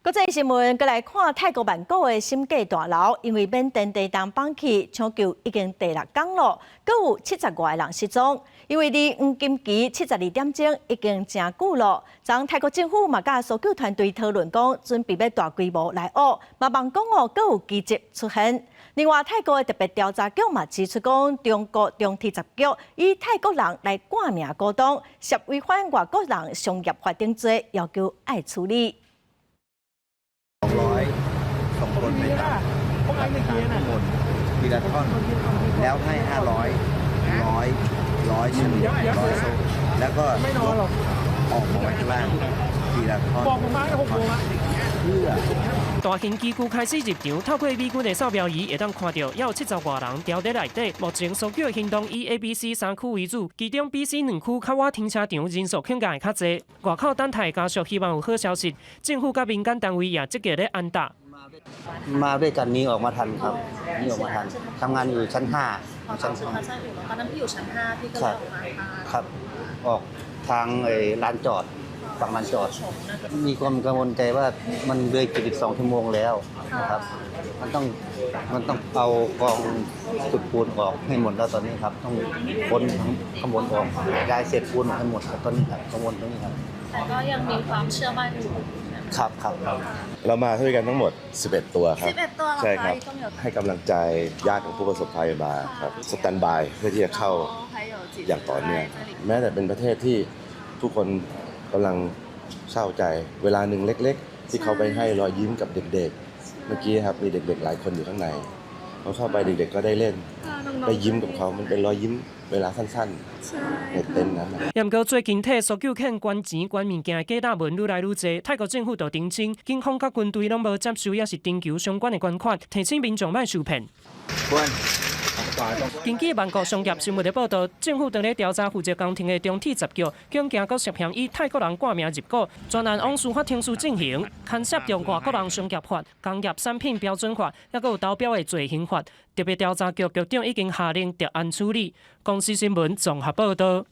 國際新聞，閣來看泰國曼谷的審計大樓，因為緬甸地動崩去，搶救已經第六工囉，閣有70外個人失蹤。因為離黃金期72點鐘已經誠久囉，昨昏泰國政府嘛佮搜救團隊討論講，準備欲大規模來挖，嘛望講哦，閣有奇蹟出現。另外，泰國的特別調查局嘛指出講，中國中鐵十局以泰國人來冠名股東，涉違反外國人商業法定罪，要求愛處理。 200ส่งคนไปตัดข้างบนทีละท่อน แล้วให้500ร้อยร้อยเฉลี่ยร้อยโซ่แล้วก็ยกออกมาไว้ข้างล่างทีละท่อนเพื่อ 大型機具開始入場，透過美軍的掃描儀會當看著，猶有70外人牢佇內底。目前搜救的行動以 A、B、C 三區為主，其中 B、C 兩區較倚停車場人數恐驚會較濟。外口等待家屬希望有好消息，政府佮民間單位也積極咧安搭。 มาด้วยกันหนีออกมาทันครับหนีออกมาทันทำงานอยู่ชั้นห้า อ๋อ ชั้น ตอนชั้นอื่นตอนนั้นพี่อยู่ชั้นห้าพี่ก็เลยออกมาทัน ครับ ออกทางไอ้ลานจอดฝั่งลานจอด มีความกังวลใจว่ามันเลย72ชั่วโมงแล้วนะครับ มันต้องเอากองขุดปูนออกให้หมดแล้วตอนนี้ครับ ต้องค้นทั้งข้างบนออกย้ายเศษปูนออกให้หมดครับตอนนี้ครับกังวลตรงนี้ครับ แต่ก็ยังมีความเชื่อมั่นอยู่ ครับครับครับ เรามาด้วยกันทั้งหมด 11 ตัวครับ 11ตัวเหรอคะ ใช่ครับ ต้อง有 ให้กำลังใจญาติของผู้ประสบภัยมาครับ standby เพื่อที่จะเข้าอย่างต่อเนื่องแม้แต่เป็นประเทศที่ทุกคนกำลังเศร้าใจ เวลาหนึ่งเล็ก ๆ ที่เขาไปให้รอยยิ้มกับเด็กๆ เมื่อกี้ครับมีเด็ก ๆ หลายคนอยู่ข้างในเขาเข้าไปเด็กๆก็ได้เล่น ได้ยิ้มกับเขามันเป็นรอยยิ้มเวลาสั้นๆในเต็นท์นั้นนะ 毋過最近替搜救犬捐錢捐物件的假新聞愈來愈濟，泰國政府就澄清，警方佮軍隊攏無接受抑是徵求相關的捐款，提醒民眾莫受騙。根據曼谷商業新聞的報導，政府正咧調查負責工程的中鐵十局，恐驚閣涉嫌以泰國人冠名入股，專案往司法程序進行，牽涉著外國人商業法、工業產品標準法，抑閣有投標的罪刑法。特別調查局局長已經下令特案處理。公視新聞綜合報導。